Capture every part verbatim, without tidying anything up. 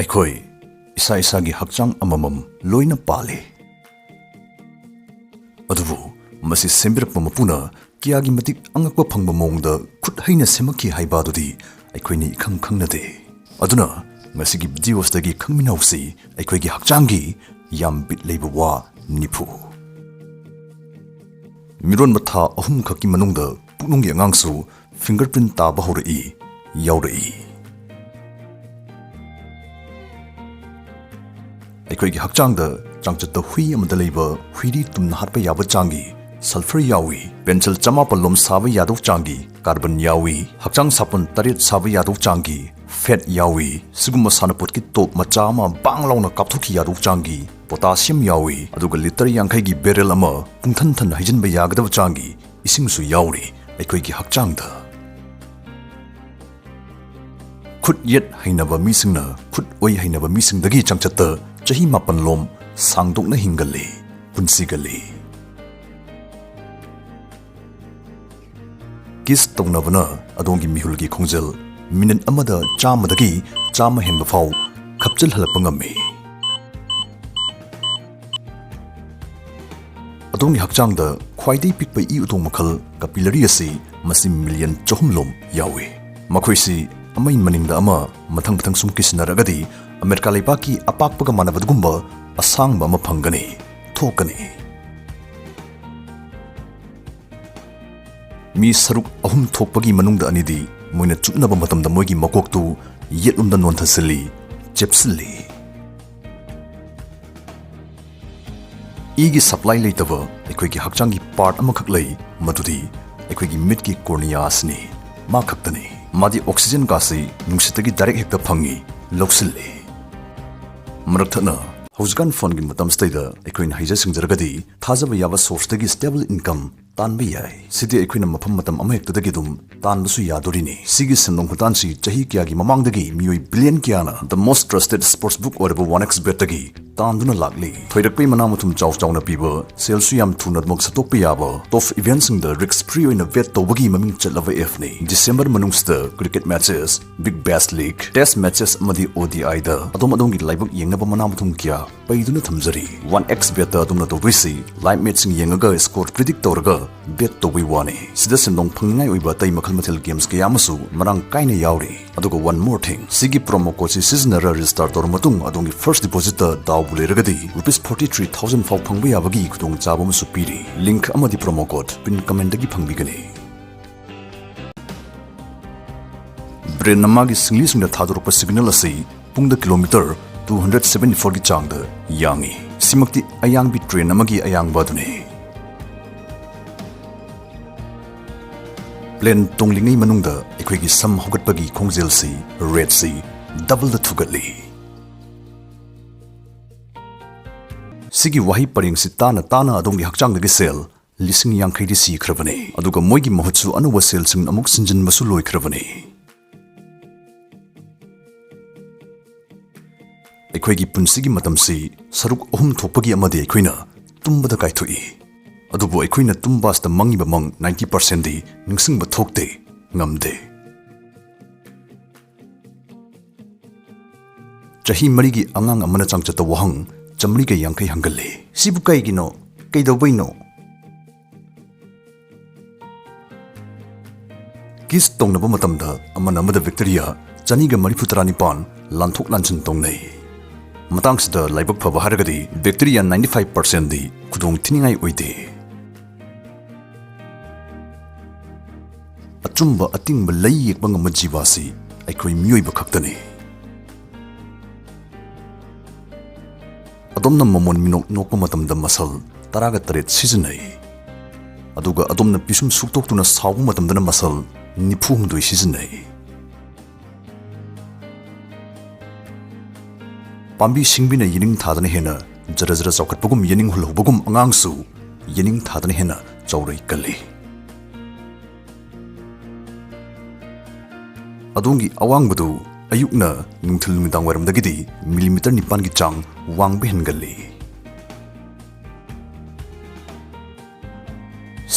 ꯑꯩꯈꯣꯏ ꯏꯁꯥ ꯏꯁꯥꯒꯤ ꯍꯛꯆꯥꯡ ꯑꯃꯃꯝ ꯂꯣꯏꯅ ꯄꯥꯜꯂꯤ꯫ ꯑꯗꯨꯕꯨ ꯃꯁꯤ ꯁꯦꯝꯕꯤꯔꯛꯄ ꯃꯄꯨꯅ ꯀꯌꯥꯒꯤ ꯃꯇꯤꯛ ꯑꯉꯛꯄ ꯐꯪꯕ ꯃꯑꯣꯡꯗ ꯈꯨꯠ ꯍꯩꯅ ꯁꯦꯝꯃꯛꯈꯤ ꯍꯥꯏꯕ ꯑꯗꯨꯗꯤ ꯑꯩꯈꯣꯏꯅ ꯏꯈꯪ ꯈꯪꯅꯗꯦ꯫ ꯑꯗꯨꯅ ꯉꯁꯤꯒꯤ ꯚꯤꯗꯤꯑꯣꯁꯤꯗꯒꯤ ꯈꯪꯃꯤꯟꯅꯧꯁꯤ ꯑꯩꯈꯣꯏꯒꯤ ꯍꯛꯆꯥꯡꯒꯤ ꯌꯥꯝ ꯕꯤꯠ ꯂꯩꯕ ꯋꯥ ꯅꯤꯐꯨ꯫ ꯃꯤꯔꯣꯟꯕ ꯊꯥ ꯑꯍꯨꯝ ꯈꯛꯀꯤ ꯃꯅꯨꯡꯗ ꯄꯨꯛꯅꯨꯡꯒꯤ ꯑꯉꯥꯡꯁꯨ ꯐꯤꯡꯒꯔ ꯄ꯭ꯔꯤꯟ ꯇꯥꯕ ꯍꯧꯔꯛꯏ, ꯌꯥꯎꯔꯛꯏ꯫ ꯑꯩꯈꯣꯏꯒꯤ ꯍꯛꯆꯥꯡꯗ ꯆꯥꯡꯆꯠꯇ ꯍꯨꯏ ꯑꯃꯗ ꯂꯩꯕ ꯍꯨꯏꯔꯤ ꯇꯨꯝꯅ ꯍꯥꯠꯄ ꯌꯥꯕ ꯆꯥꯡꯒꯤ ꯁꯜꯐꯔ ꯌꯥꯎꯏ, ꯄꯦꯟꯁꯤꯜ ꯆꯃꯥꯄꯜ ꯂꯣꯝ ꯁꯥꯕ ꯌꯥꯗꯧ ꯆꯥꯡꯒꯤ ꯀꯥꯔꯕꯟ ꯌꯥꯎꯏ, ꯍꯛꯆꯥꯡ ꯁꯥꯄꯣꯟ ꯇꯔꯦꯠ ꯁꯥꯕ ꯌꯥꯗꯧ ꯆꯥꯡꯒꯤ ꯐꯦꯠ ꯌꯥꯎꯏ, ꯁꯤꯒꯨꯝꯕ ꯁꯥꯟꯅꯄꯣꯠꯀꯤ ꯇꯣꯞ ꯃꯆꯥ ꯑꯃ ꯕꯥꯡ ꯂꯥꯎꯅ ꯀꯥꯞꯊꯣꯛꯈꯤ ꯌꯥꯗꯧ ꯆꯥꯡꯒꯤ ꯄꯣꯇꯥꯁꯤꯌꯝ ꯌꯥꯎꯏ, ꯑꯗꯨꯒ ꯂꯤꯇꯔ ꯌꯥꯡꯈꯩꯒꯤ ꯕꯦꯔꯦꯜ ꯑꯃ ꯄꯨꯡꯊꯟ ꯊꯟꯅ ꯍꯩꯖꯤꯟꯕ ꯌꯥꯒꯗꯕ ꯆꯥꯡꯒꯤ ꯏꯁꯤꯡꯁꯨ ꯌꯥꯎꯔꯤ ꯑꯩꯈꯣꯏꯒꯤ ꯍꯛꯆꯥꯡꯗ꯫ ꯈꯨꯠ ꯌꯦꯠ ꯍꯩꯅꯕ ꯃꯤꯁꯤꯡꯅ ꯈꯨꯠ ꯑꯣꯏ ꯍꯩꯅꯕ ꯃꯤꯁꯤꯡꯗꯒꯤ ꯆꯥꯡꯆꯠꯇ ꯆꯍꯤ ꯃꯥꯄꯟ ꯂꯣꯝ ꯁꯥꯡꯗꯣꯛꯅ ꯍꯤꯡꯒꯜꯂꯤ, ꯄꯨꯟꯁꯤꯒꯜꯂꯤ꯫ ꯀꯤꯁ ꯇꯧꯅꯕꯅ ꯑꯗꯣꯝꯒꯤ ꯃꯤꯍꯨꯜꯒꯤ ꯈꯣꯡꯖꯦꯜ ꯃꯤꯅꯤꯠ ꯑꯃꯗ ꯆꯥꯝꯃꯗꯒꯤ ꯆꯥꯝꯃ ꯍꯦꯟꯕ ꯐꯥꯎ ꯈꯞꯆꯤꯜꯍꯜꯂꯛꯄ ꯉꯝꯃꯤ꯫ ꯑꯗꯣꯝꯒꯤ ꯍꯛꯆꯥꯡꯗ ꯈ꯭ꯋꯥꯏꯗꯒꯤ ꯄꯤꯛꯄ ꯏ ꯎꯇꯣꯡ ꯃꯈꯜ ꯀꯄꯤꯂꯔꯤ ꯑꯁꯤ ꯃꯁꯤ ꯃꯤꯂꯤꯌꯟ ꯆꯍꯨꯝ ꯂꯣꯝ ꯌꯥꯎꯏ꯫ ꯃꯈꯣꯏꯁꯤ ꯑꯃꯒꯤ ꯃꯅꯤꯡꯗ ꯑꯃ ꯃꯊꯪ ꯃꯊꯪ ꯁꯨꯝ ꯀꯤꯁꯤꯟꯅꯔꯛꯑꯒꯗꯤ ꯑꯃꯦꯔꯤꯀꯥ ꯂꯩꯕꯥꯛꯀꯤ ꯑꯄꯥꯛꯄꯒ ꯃꯥꯟꯅꯕꯗꯨꯒꯨꯝꯕ ꯑꯁꯥꯡꯕ ꯑꯃ ꯐꯪꯒꯅꯤ, ꯊꯣꯛꯀꯅꯤ꯫ ꯃꯤ ꯁꯔꯨꯛ ꯑꯍꯨꯝ ꯊꯣꯛꯄꯒꯤ ꯃꯅꯨꯡꯗ ꯑꯅꯤꯗꯤ ꯃꯣꯏꯅ ꯆꯨꯞꯅꯕ ꯃꯇꯝꯗ ꯃꯣꯏꯒꯤ ꯃꯀꯣꯛꯇꯨ ꯌꯦꯠꯂꯣꯝꯗ ꯅꯣꯟꯊꯁꯤꯜꯂꯤ, ꯆꯦꯞꯁꯤꯜꯂꯤ꯫ ꯏꯒꯤ ꯁꯄ꯭ꯂꯥꯏ ꯂꯩꯇꯕ ꯑꯩꯈꯣꯏꯒꯤ ꯍꯛꯆꯥꯡꯒꯤ ꯄꯥꯔꯠ ꯑꯃꯈꯛ ꯂꯩ, ꯃꯗꯨꯗꯤ ꯑꯩꯈꯣꯏꯒꯤ ꯃꯤꯠꯀꯤ ꯀꯣꯔꯅꯤꯌꯥ ꯑꯁꯤꯅꯤ꯫ ꯃꯥ ꯈꯛꯇꯅꯤ꯫ ꯃꯥꯗꯤ ꯑꯣꯛꯁꯤꯖꯦꯟ ꯒꯥꯁꯁꯤ ꯅꯨꯡꯁꯤꯠꯇꯒꯤ ꯗꯥꯏꯔꯦꯛ ꯍꯦꯛꯇ ꯐꯪꯉꯤ, ꯂꯧꯁꯤꯜꯂꯤ꯫ ꯃꯔꯛ ꯊꯠꯅ ꯍꯧꯖꯤꯛꯀꯥꯟ ꯐꯣꯟꯒꯤ ꯃꯇꯝꯁꯤꯗꯩꯗ ꯑꯩꯈꯣꯏꯅ ꯍꯩꯖ ꯁꯤꯡꯖꯔꯒꯗꯤ ꯊꯥꯖꯕ ꯌꯥꯕ ꯁꯣꯔꯁꯇꯒꯤ ꯁ꯭ꯇꯦꯕꯜ ꯏꯟꯀꯝ ꯇꯥꯟꯕ ꯌꯥꯏ꯫ ꯁꯤꯗꯤ ꯑꯩꯈꯣꯏꯅ ꯃꯐꯝ ꯃꯇꯝ ꯑꯃꯍꯦꯛꯇꯗꯒꯤ ꯑꯗꯨꯝ ꯇꯥꯟꯕꯁꯨ ꯌꯥꯗꯣꯔꯤꯅꯤ꯫ ꯁꯤꯒꯤ ꯁꯦꯟꯗꯣꯡ ꯈꯨꯇꯥꯟꯁꯤ ꯆꯍꯤ ꯀꯌꯥꯒꯤ ꯃꯃꯥꯡꯗꯒꯤ ꯃꯤꯑꯣꯏ billion ꯀꯌꯥꯅ the most trusted sports book ꯑꯣꯏꯔꯕ one X bet ꯇꯒꯤ ꯇꯥꯟꯗꯨꯅ ꯂꯥꯛꯂꯤ꯫ ꯊꯣꯏꯔꯛꯄꯩ ꯃꯅꯥ ꯃꯊꯨꯝ ꯆꯥꯎ ꯆꯥꯎꯅ ꯄꯤꯕ, ꯁꯦꯜꯁꯨ ꯌꯥꯝ ꯊꯨꯅ ꯑꯗꯨꯃꯛ ꯁꯠꯇꯣꯛꯄ ꯌꯥꯕ, turf event ꯁꯤꯡꯗ risk free ꯑꯣꯏꯅ bet ꯇꯧꯕꯒꯤ ꯃꯃꯤꯡ ꯆꯠꯂꯕ app ꯅꯤ꯫ December ꯃꯅꯨꯡꯁꯤꯗ cricket matches, big bash league, test matches ꯑꯃꯗꯤ O D I ꯗ ꯑꯗꯣꯝ ꯑꯗꯣꯝꯒꯤ ꯂꯥꯏꯕꯛ ꯌꯦꯡꯅꯕ ꯃꯅꯥ ꯃꯊꯨꯝ ꯀꯌꯥ ꯄꯩꯗꯨꯅ ꯊꯝꯖꯔꯤ꯫ One X bet ꯇ ꯑꯗꯣꯝꯅ ꯇꯧꯗꯣꯏꯁꯤ live match ꯁꯤꯡ ꯌꯦꯡꯉꯒ score predict ꯇꯧꯔꯒ bet ꯇꯧꯕꯩ ꯋꯥꯅꯤ꯫ ꯁꯤꯗ ꯁꯦꯟꯗꯣꯡ ꯐꯪꯅꯤꯡꯉꯥꯏ ꯑꯣꯏꯕ ꯑꯇꯩ ꯃꯈꯜ ꯃꯊꯦꯜ games ꯀꯌꯥ ꯑꯃꯁꯨ ꯃꯔꯥꯡ ꯀꯥꯏꯅ ꯌꯥꯎꯔꯤ꯫ ꯑꯗꯨꯒ one more thing, ꯁꯤꯒꯤ promo code ꯁꯤ ꯁꯤꯖꯤꯟꯅꯔ register ꯇꯧꯔ ꯃꯇꯨꯡ ꯑꯗꯣꯝꯒꯤ first deposit ꯇ ꯗꯥꯎꯕꯨ ꯂꯩꯔꯒꯗꯤ rupees forty three thousand ꯐꯥꯎ ꯐꯪꯕ ꯌꯥꯕꯒꯤ ꯈꯨꯗꯣꯡꯆꯥꯕ ꯑꯃꯁꯨ ꯄꯤꯔꯤ꯫ Link ꯑꯃꯗꯤ promo code pin comment ꯇꯒꯤ ꯐꯪꯕꯤꯒꯅꯤ꯫ Brain ꯅꯃꯥꯒꯤ ꯁꯤꯡꯂꯤꯁꯤꯡꯅ ꯊꯥꯗꯣꯔꯛꯄ signal ꯑꯁꯤ ꯄꯨꯡꯗ kilometre two hundred seventy four ꯒꯤ ꯆꯥꯡꯗ ꯌꯥꯡꯏ꯫ ꯁꯤꯃꯛꯇꯤ ꯑꯌꯥꯡꯕꯤ train ꯑꯃꯒꯤ ꯑꯌꯥꯡꯕ ꯑꯗꯨꯅꯤ꯫ Plane ꯇꯣꯡꯂꯤꯉꯩ ꯃꯅꯨꯡꯗ ꯑꯩꯈꯣꯏꯒꯤ ꯁꯝ ꯍꯧꯒꯠꯄꯒꯤ ꯈꯣꯡꯖꯦꯜꯁꯤ, rate ꯁꯤ, double ꯗ ꯊꯨꯒꯠꯂꯤ꯫ ꯁꯤꯒꯤ ꯋꯥꯍꯩ ꯄꯔꯦꯡꯁꯤ ꯇꯥꯅ ꯇꯥꯅ ꯑꯗꯣꯝꯒꯤ ꯍꯛꯆꯥꯡꯗꯒꯤ cell ꯂꯤꯁꯤꯡ ꯌꯥꯡꯈꯩꯗꯤ ꯁꯤꯈ꯭ꯔꯕꯅꯤ, ꯑꯗꯨꯒ ꯃꯣꯏꯒꯤ ꯃꯍꯨꯠꯁꯨ ꯑꯅꯧꯕ cell ꯁꯤꯡ ꯑꯃꯨꯛ ꯁꯤꯟꯖꯤꯟꯕꯁꯨ ꯂꯣꯏꯈ꯭ꯔꯕꯅꯤ꯫ ꯑꯩꯈꯣꯏꯒꯤ ꯄꯨꯟꯁꯤꯒꯤ ꯃꯇꯝꯁꯤ ꯁꯔꯨꯛ ꯑꯍꯨꯝ ꯊꯣꯛꯄꯒꯤ ꯑꯃꯗꯤ ꯑꯩꯈꯣꯏꯅ ꯇꯨꯝꯕꯗ ꯀꯥꯏꯊꯣꯛꯏ꯫ ꯑꯗꯨꯕꯨ ꯑꯩꯈꯣꯏꯅ ꯇꯨꯝꯕ ꯑꯁꯤꯗ ꯃꯪꯉꯤꯕ ꯃꯪ ninety percent ꯗꯤ ꯅꯤꯡꯁꯤꯡꯕ ꯊꯣꯛꯇꯦ, ꯉꯝꯗꯦ꯫ ꯆꯍꯤ ꯃꯔꯤꯒꯤ ꯑꯉꯥꯡ ꯑꯃꯅ ꯆꯥꯡꯆꯠꯇ ꯋꯥꯍꯪ ꯆꯥꯃꯔꯤꯒ ꯌꯥꯡꯈꯩ ꯍꯪꯒꯜꯂꯤ꯫ "ꯁꯤꯕꯨ ꯀꯩꯒꯤꯅꯣ? ꯀꯩꯗꯧꯕꯩꯅꯣ?" Kiss ꯇꯧꯅꯕ ꯃꯇꯝꯗ ꯑꯃꯅ ꯑꯃꯗ bacteria ꯆꯅꯤꯒ ꯃꯔꯤꯐꯨ ꯇꯔꯥꯅꯤꯄꯥꯟ ꯂꯥꯟꯊꯣꯛ ꯂꯥꯟꯁꯤꯟ ꯇꯧꯅꯩ꯫ ꯃꯇꯥꯡꯁꯤꯗ ꯂꯥꯏꯕꯛ ꯐꯕ ꯍꯥꯏꯔꯒꯗꯤ bacteria ninety five percent ꯗꯤ ꯈꯨꯗꯣꯡ ꯊꯤꯅꯤꯡꯉꯥꯏ ꯑꯣꯏꯗꯦ꯫ ꯑꯆꯨꯝꯕ ꯑꯇꯤꯡꯕ ꯂꯩ ꯌꯦꯛꯄ ꯉꯝꯕ ꯖꯤꯕ ꯑꯁꯤ ꯑꯩꯈꯣꯏ ꯃꯤꯑꯣꯏꯕ ꯈꯛꯇꯅꯤ꯫ ꯑꯗꯣꯝꯅ ꯃꯃꯣꯟ ꯃꯤꯅꯣꯛ ꯅꯣꯛꯄ ꯃꯇꯝꯗ muscle ꯇꯔꯥꯒ ꯇꯔꯦꯠ ꯁꯤꯖꯤꯟꯅꯩ, ꯑꯗꯨꯒ ꯑꯗꯣꯝꯅ ꯄꯤꯁꯨꯝ ꯁꯨꯛꯇꯣꯛꯇꯨꯅ ꯁꯥꯎꯕ ꯃꯇꯝꯗꯅ muscle ꯅꯤꯐꯨ ꯍꯨꯝꯗꯣꯏ ꯁꯤꯖꯤꯟꯅꯩ꯫ ꯄꯥꯝꯕꯤ ꯁꯤꯡꯕꯤꯅ ꯌꯦꯅꯤꯡ ꯊꯥꯗꯅ ꯍꯦꯟꯅ ꯖꯔ ꯖꯔ ꯆꯥꯎꯈꯠꯄꯒꯨꯝ, ꯌꯦꯅꯤꯡ ꯍꯨꯜꯍꯧꯕꯒꯨꯝ, ꯑꯉꯥꯡꯁꯨ ꯌꯦꯅꯤꯡ ꯊꯥꯗꯅ ꯍꯦꯟꯅ ꯆꯥꯎꯔꯛꯏ ꯀꯜꯂꯤ꯫ ꯑꯗꯣꯝꯒꯤ ꯑꯋꯥꯡꯕꯗꯨ ꯑꯌꯨꯛꯅ ꯅꯨꯡꯊꯤꯜ ꯅꯨꯃꯤꯗꯥꯡ ꯋꯥꯏꯔꯝꯗꯒꯤꯗꯤ ꯃꯤꯂꯤꯃꯤꯇꯔ ꯅꯤꯄꯥꯟꯒꯤ ꯆꯥꯡ ꯋꯥꯡꯕ ꯍꯦꯟꯒꯜꯂꯤ꯫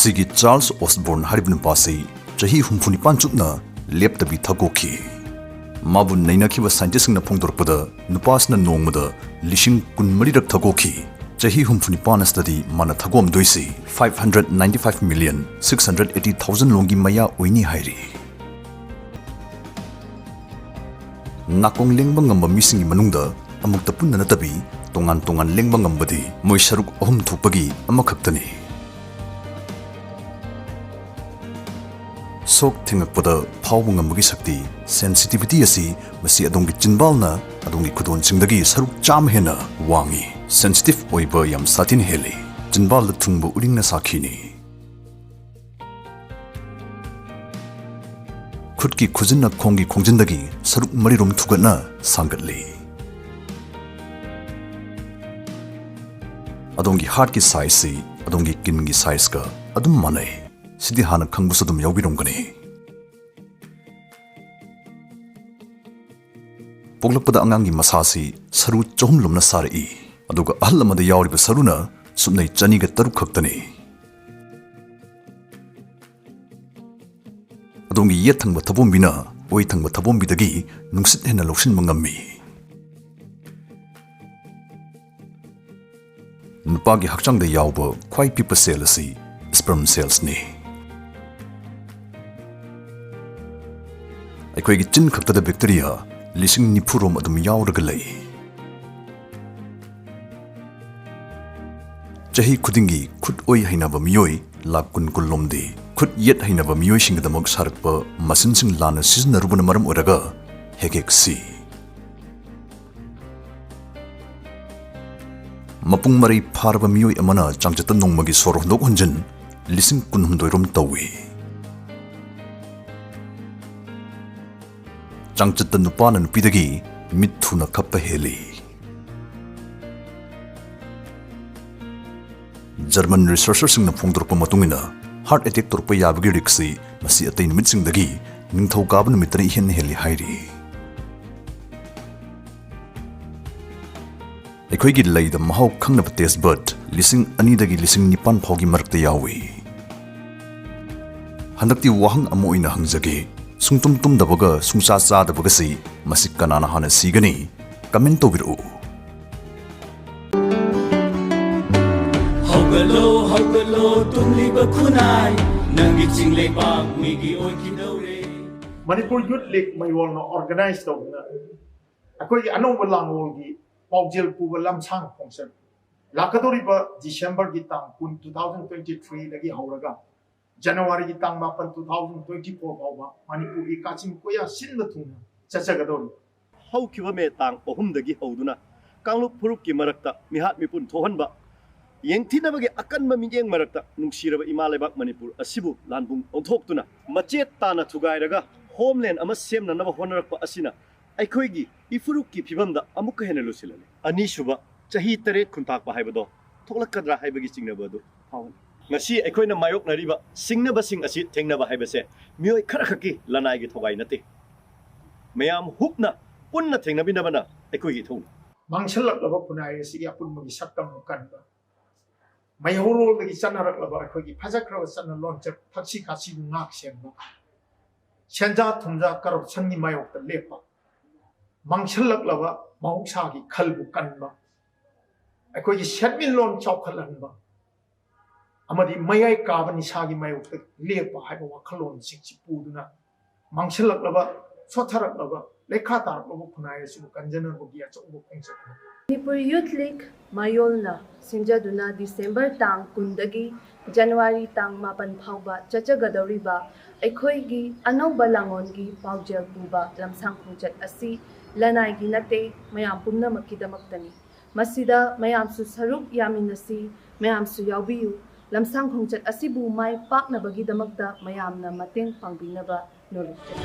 ꯁꯤꯒꯤ ꯆꯥꯔꯜꯁ ꯑꯣꯁꯕꯣꯔꯟ ꯍꯥꯏꯔꯤꯕ ꯅꯨꯄꯥꯁꯤ ꯆꯍꯤ ꯍꯨꯝꯐꯨ ꯅꯤꯄꯥꯟ ꯆꯨꯞꯅ ꯂꯦꯞꯇꯕꯤ ꯊꯥꯒꯣꯛꯈꯤ꯫ ꯃꯥꯕꯨ ꯅꯩꯅꯈꯤꯕ ꯁꯥꯏꯟꯇꯤꯁꯁꯤꯡꯅ ꯐꯣꯡꯗꯣꯔꯛꯄꯗ, ꯅꯨꯄꯥꯁꯤꯅ ꯅꯣꯡꯃꯗ ꯂꯤꯁꯤꯡ ꯀꯨꯟꯃꯔꯤꯔꯛ ꯊꯥꯒꯣꯛꯈꯤ꯫ ꯆꯍꯤ ꯍꯨꯝꯐꯨ ꯅꯤꯄꯥꯟ ꯑꯁꯤꯗꯗꯤ ꯃꯥꯅ ꯊꯥꯒꯣꯛꯑꯝꯗꯣꯏꯁꯤ five hundred ninety five million six hundred eighty thousand ꯂꯣꯝꯒꯤ ꯃꯌꯥ ꯑꯣꯏꯅꯤ ꯍꯥꯏꯔꯤ꯫ ꯅꯥꯀꯣꯡ ꯂꯦꯡꯕ ꯉꯝꯕ ꯃꯤꯁꯤꯡꯒꯤ ꯃꯅꯨꯡꯗ ꯑꯃꯨꯛꯇ ꯄꯨꯟꯅ ꯅꯠꯇꯕꯤ ꯇꯣꯉꯥꯟ ꯇꯣꯉꯥꯟ ꯂꯦꯡꯕ ꯉꯝꯕꯗꯤ ꯃꯣꯏ ꯁꯔꯨꯛ ꯑꯍꯨꯝ ꯊꯣꯛꯄꯒꯤ ꯑꯃꯈꯛꯇꯅꯤ꯫ ꯁꯣꯛ ꯊꯦꯡꯉꯛꯄꯗ ꯐꯥꯎꯕ ꯉꯝꯕꯒꯤ ꯁꯛꯇꯤ, sensitivity, ꯑꯁꯤ ꯃꯁꯤ ꯑꯗꯣꯝꯒꯤ ꯆꯤꯟꯕꯥꯜꯅ ꯑꯗꯣꯝꯒꯤ ꯈꯨꯗꯣꯟꯁꯤꯡꯗꯒꯤ ꯁꯔꯨꯛ ꯆꯥꯝꯃ ꯍꯦꯟꯅ ꯋꯥꯡꯏ꯫ Sensitive ꯑꯣꯏꯕ ꯌꯥꯝ ꯁꯥꯊꯤꯅ ꯍꯦꯜꯂꯤ꯫ ꯆꯤꯟꯕꯥꯜꯗ ꯊꯨꯡꯕ ꯎꯔꯤꯡꯅ ꯁꯥꯈꯤꯅꯤ꯫ ꯈꯨꯠꯀꯤ ꯈꯨꯖꯤꯟꯅ ꯈꯣꯡꯒꯤ ꯈꯣꯡꯖꯤꯟꯗꯒꯤ ꯁꯔꯨꯛ ꯃꯔꯤꯔꯣꯝ ꯊꯨꯒꯠꯅ ꯁꯥꯡꯒꯠꯂꯤ꯫ ꯑꯗꯣꯝꯒꯤ heartꯀꯤ sizeꯁꯤ ꯑꯗꯣꯝꯒꯤ ꯀꯤꯟꯒꯤ sizeꯀ ꯑꯗꯨꯝ ꯃꯥꯟꯅꯩ꯫ ꯁꯤꯗꯤ ꯍꯥꯟꯅ ꯈꯪꯕꯁꯨ ꯑꯗꯨꯝ ꯌꯥꯎꯕꯤꯔꯝꯒꯅꯤ꯫ ꯄꯣꯛꯂꯛꯄꯗ ꯑꯉꯥꯡꯒꯤ ꯃꯁꯥꯁꯤ ꯁꯔꯨ ꯆꯍꯨꯝ ꯂꯣꯝꯅ ꯁꯥꯔꯛꯏ, ꯑꯗꯨꯒ ꯑꯍꯜ ꯑꯃꯗ ꯌꯥꯎꯔꯤꯕ ꯁꯔꯨꯅ ꯁꯨꯞꯅꯩ ꯆꯅꯤꯒ ꯇꯔꯨꯛ ꯈꯛꯇꯅꯤ꯫ ꯑꯗꯣꯝꯒꯤ ꯌꯦꯠ ꯊꯪꯕ ꯊꯕꯣꯝꯕꯤꯅ ꯑꯣꯏ ꯊꯪꯕ ꯊꯕꯣꯝꯕꯤꯗꯒꯤ ꯅꯨꯡꯁꯤꯠ ꯍꯦꯟꯅ ꯂꯧꯁꯤꯟꯕ ꯉꯝꯃꯤ꯫ ꯅꯨꯄꯥꯒꯤ ꯍꯛꯆꯥꯡꯗ ꯌꯥꯎꯕ ꯈ꯭ꯋꯥꯏ ꯄꯤꯛꯄ cell ꯑꯁꯤ sperm cellsꯅꯤ꯫ ꯑꯩꯈꯣꯏꯒꯤ ꯆꯤꯟ ꯈꯛꯇꯗ bacteria ꯂꯤꯁꯤꯡ ꯅꯤꯐꯨ ꯔꯣꯝ ꯑꯗꯨꯝ ꯌꯥꯎꯔꯒ ꯂꯩ꯫ ꯆꯍꯤ ꯈꯨꯗꯤꯡꯒꯤ ꯈꯨꯠ ꯑꯣꯏ ꯍꯩꯅꯕ ꯃꯤꯑꯣꯏ ꯂꯥꯈ ꯀꯨꯟ ꯀꯨꯟ ꯂꯣꯝꯗꯤ ꯈꯨꯠ ꯌꯦꯠ ꯍꯩꯅꯕ ꯃꯤꯑꯣꯏꯁꯤꯡꯒꯤꯗꯃꯛ ꯁꯥꯔꯛꯄ machineꯁꯤꯡ ꯂꯥꯟꯅ ꯁꯤꯖꯤꯟꯅꯔꯨꯕꯅ ꯃꯔꯝ ꯑꯣꯏꯔꯒ ꯍꯦꯛ ꯍꯦꯛ ꯁꯤ꯫ ꯃꯄꯨꯡ ꯃꯔꯩ ꯐꯥꯔꯕ ꯃꯤꯑꯣꯏ ꯑꯃꯅ ꯆꯥꯡꯆꯠꯇ ꯅꯣꯡꯃꯒꯤ ꯁꯣꯔ ꯍꯣꯟꯗꯣꯛ ꯍꯣꯟꯖꯤꯟ ꯂꯤꯁꯤꯡ ꯀꯨꯟꯍꯨꯝꯗꯣꯏ ꯔꯣꯝ ꯇꯧꯏ꯫ ꯆꯥꯡꯆꯠꯇ ꯅꯨꯄꯥꯅ ꯅꯨꯄꯤꯗꯒꯤ ꯃꯤꯠ ꯊꯨꯅ ꯈꯞꯄ ꯍꯦꯜꯂꯤ꯫ German researcherꯁꯤꯡꯅ ꯐꯣꯡꯗꯣꯔꯛꯄ ꯃꯇꯨꯡ ꯏꯟꯅ, heart attack ꯇꯧꯔꯛꯄ ꯌꯥꯕꯒꯤ riskꯁꯤ ꯃꯁꯤ ꯑꯇꯩ ꯅꯨꯃꯤꯠꯁꯤꯡꯗꯒꯤ ꯅꯤꯡꯊꯧꯀꯥꯕ ꯅꯨꯃꯤꯠꯇꯅ ꯏꯍꯦꯟ ꯍꯦꯜꯂꯤ ꯍꯥꯏꯔꯤ꯫ ꯑꯩꯈꯣꯏꯒꯤ ꯂꯩꯗ ꯃꯍꯥꯎ ꯈꯪꯅꯕ ꯇꯦꯁ ꯕꯗ ꯂꯤꯁꯤꯡ ꯑꯅꯤꯗꯒꯤ ꯂꯤꯁꯤꯡ ꯅꯤꯄꯥꯟ ꯐꯥꯎꯒꯤ ꯃꯔꯛꯇ ꯌꯥꯎꯏ꯫ ꯍꯟꯗꯛꯇꯤ ꯋꯥꯍꯪ ꯑꯃ ꯑꯣꯏꯅ ꯍꯪꯖꯒꯦ, ꯁꯨꯡꯇꯨꯝ ꯇꯨꯝꯗꯕꯒ ꯁꯨꯡꯆꯥ ꯆꯥꯗꯕꯒꯁꯤ ꯃꯁꯤ ꯀꯅꯥꯅ ꯍꯥꯟꯅ ꯁꯤꯒꯅꯤ? ꯀꯃꯦꯟ ꯇꯧꯕꯤꯔꯛꯎ꯫ ꯍꯧꯒꯠꯂꯣ ꯍꯧꯒꯠꯂꯣ ꯇꯨꯝꯂꯤꯕ ꯈꯨꯟꯅꯥꯏ, ꯅꯪꯒꯤ ꯆꯤꯡ ꯂꯩꯕꯥꯛ ꯃꯤꯒꯤ ꯑꯣꯏꯈꯤꯗꯧꯔꯦ꯫ ꯃꯅꯤꯄꯨꯔ ꯌꯨꯠ ꯂꯤꯒ ꯃꯌꯣꯜꯅ ꯑꯣꯔꯒꯅꯥꯏꯖ ꯇꯧꯗꯨꯅ ꯑꯩꯈꯣꯏꯒꯤ ꯑꯅꯧꯕ ꯂꯥꯡꯂꯣꯜꯒꯤ ꯄꯥꯎꯖꯦꯜ ꯄꯨꯕ ꯂꯝꯁꯥꯡ ꯈꯣꯡꯆꯠ ꯂꯥꯛꯀꯗꯧꯔꯤꯕ ꯗꯤꯁꯦꯝꯕꯔꯒꯤ ꯇꯥꯡ ꯀꯨꯟ, two thousand twenty three ꯗꯒꯤ ꯍꯧꯔꯒ ꯖꯅꯋꯥꯔꯤꯒꯤ ꯇꯥꯡ ꯃꯥꯄꯟ, two thousand twenty four ꯐꯥꯎꯕ ꯃꯅꯤꯄꯨꯔꯒꯤ ꯀꯥꯆꯤꯟ ꯀꯣꯌꯥ ꯁꯤꯟꯕ ꯊꯨꯡꯅ ꯆꯠꯆꯒꯗꯧꯔꯤ꯫ ꯍꯧꯈꯤꯕ ꯃꯦ ꯇꯥꯡ ꯑꯍꯨꯝꯗꯒꯤ ꯍꯧꯗꯨꯅ ꯀꯥꯡꯂꯨꯞ ꯐꯨꯔꯨꯞꯀꯤ ꯃꯔꯛꯇ ꯃꯤꯍꯥꯠ ꯃꯤꯄꯨꯟ ꯊꯣꯛꯍꯟꯕ, ꯌꯦꯡꯊꯤꯅꯕꯒꯤ ꯑꯀꯟꯕ ꯃꯤꯠꯌꯦꯡ ꯃꯔꯛꯇ ꯅꯨꯡꯁꯤꯔꯕ ꯏꯃꯥ ꯂꯩꯕꯥꯛ ꯃꯅꯤꯄꯨꯔ ꯑꯁꯤꯕꯨ ꯂꯥꯟꯕꯨꯡ ꯑꯣꯟꯊꯣꯛꯇꯨꯅ ꯃꯆꯦꯠ ꯇꯥꯅ ꯊꯨꯒꯥꯏꯔꯒ ꯍꯣꯝꯂꯦꯟ ꯑꯃ ꯁꯦꯝꯅꯅꯕ ꯍꯣꯠꯅꯔꯛꯄ ꯑꯁꯤꯅ ꯑꯩꯈꯣꯏꯒꯤ ꯏꯐꯨꯔꯨꯞꯀꯤ ꯐꯤꯕꯝꯗ ꯑꯃꯨꯛꯀ ꯍꯦꯟꯅ ꯂꯨꯁꯤꯜꯍꯜꯂꯤ꯫ ꯑꯅꯤꯁꯨꯕ ꯆꯍꯤ ꯇꯔꯦꯠ ꯈꯨꯟꯇꯥꯛꯄ ꯍꯥꯏꯕꯗꯣ ꯊꯣꯛꯂꯛꯀꯗ꯭ꯔꯥ ꯍꯥꯏꯕꯒꯤ ꯆꯤꯡꯅꯕ ꯑꯗꯨ ꯐꯥꯎꯍꯜꯂꯤ꯫ ꯉꯁꯤ ꯑꯩꯈꯣꯏꯅ ꯃꯥꯌꯣꯛꯅꯔꯤꯕ ꯁꯤꯡꯅꯕꯁꯤꯡ ꯑꯁꯤ ꯊꯦꯡꯅꯕ ꯍꯥꯏꯕꯁꯦ ꯃꯤꯑꯣꯏ ꯈꯔꯈꯛꯀꯤ ꯂꯅꯥꯏꯒꯤ ꯊꯧꯒꯥꯏ ꯅꯠꯇꯦ꯫ ꯃꯌꯥꯝ ꯍꯨꯞꯅ ꯄꯨꯟꯅ ꯊꯦꯡꯅꯃꯤꯟꯅꯕꯅ ꯑꯩꯈꯣꯏꯒꯤ ꯏꯊꯧꯅꯤ꯫ ꯃꯥꯡꯁꯤꯜꯂꯛꯂꯕ ꯈꯨꯟꯅꯥꯏ ꯑꯁꯤꯒꯤ ꯑꯄꯨꯟꯕꯒꯤ ꯁꯛꯇꯝ ꯀꯟꯕ, ꯃꯩꯍꯧꯔꯣꯜꯗꯒꯤ ꯆꯠꯅꯔꯛꯂꯕ ꯑꯩꯈꯣꯏꯒꯤ ꯐꯖꯈ꯭ꯔꯕ ꯆꯠꯅ ꯂꯣꯟꯆꯠ, ꯊꯛꯁꯤ ꯈꯥꯁꯤꯕꯨ ꯉꯥꯛ ꯁꯦꯟꯕ, ꯁꯦꯟꯖꯥ ꯊꯨꯝꯖꯥ ꯀꯔꯞꯁꯟꯒꯤ ꯃꯥꯌꯣꯛꯇ ꯂꯦꯞꯄ, ꯃꯥꯡꯁꯤꯜꯂꯛꯂꯕ ꯃꯍꯧꯁꯥꯒꯤ ꯈꯜꯕꯨ ꯀꯟꯕ, ꯑꯩꯈꯣꯏꯒꯤ ꯁꯦꯟꯃꯤꯠꯂꯣꯟ ꯆꯥꯎꯈꯠꯍꯟꯕ ꯑꯃꯗꯤ ꯃꯌꯥꯏ ꯀꯥꯕ ꯅꯤꯁꯥꯒꯤ ꯃꯥꯌꯣꯛꯇ ꯂꯦꯞꯄ ꯍꯥꯏꯕ ꯋꯥꯈꯜꯂꯣꯟꯁꯤꯡꯁꯤ ꯄꯨꯗꯨꯅ ꯃꯥꯡꯁꯤꯜꯂꯛꯂꯕ, ꯁꯣꯠꯊꯔꯛꯂꯕ, ꯂꯩꯈꯥ ꯇꯥꯔꯛꯂꯕ ꯈꯨꯟꯅꯥꯏ ꯑꯁꯤꯕꯨ ꯀꯟꯖꯅꯕꯒꯤ ꯑꯆꯧꯕ ꯈꯣꯡꯆꯠ ꯑꯃꯅꯤ꯫ ꯃꯅꯤꯄꯨꯔ ꯌꯨꯠ ꯂꯤꯒ ꯃꯌꯣꯜꯅ ꯁꯤꯟꯖꯗꯨꯅ ꯗꯤꯁꯦꯝꯕꯔ ꯇꯥꯡ ꯀꯨꯟꯗꯒꯤ ꯖꯅꯋꯥꯔꯤ ꯇꯥꯡ ꯃꯥꯄꯟ ꯐꯥꯎꯕ ꯆꯠꯆꯒꯗꯧꯔꯤꯕ ꯑꯩꯈꯣꯏꯒꯤ ꯑꯅꯧꯕ ꯂꯥꯡꯑꯣꯟꯒꯤ ꯄꯥꯎꯖꯦꯜ ꯄꯨꯕ ꯂꯝꯁꯥꯡ ꯈꯣꯡꯆꯠ ꯑꯁꯤ ꯂꯅꯥꯏꯒꯤ ꯅꯠꯇꯦ, ꯃꯌꯥꯝ ꯄꯨꯝꯅꯃꯛꯀꯤꯗꯃꯛꯇꯅꯤ꯫ ꯃꯁꯤꯗ ꯃꯌꯥꯝꯁꯨ ꯁꯔꯨꯛ ꯌꯥꯃꯤꯟꯅꯁꯤ, ꯃꯌꯥꯝꯁꯨ ꯌꯥꯎꯕꯤꯌꯨ꯫ ꯂꯝꯁꯥꯡ ꯈꯣꯡꯆꯠ ꯑꯁꯤꯕꯨ ꯃꯥꯏ ꯄꯥꯛꯅꯕꯒꯤꯗꯃꯛꯇ ꯃꯌꯥꯝꯅ ꯃꯇꯦꯡ ꯄꯥꯡꯕꯤꯅꯕ ꯅꯣꯜꯂꯨꯛꯆꯔꯤ꯫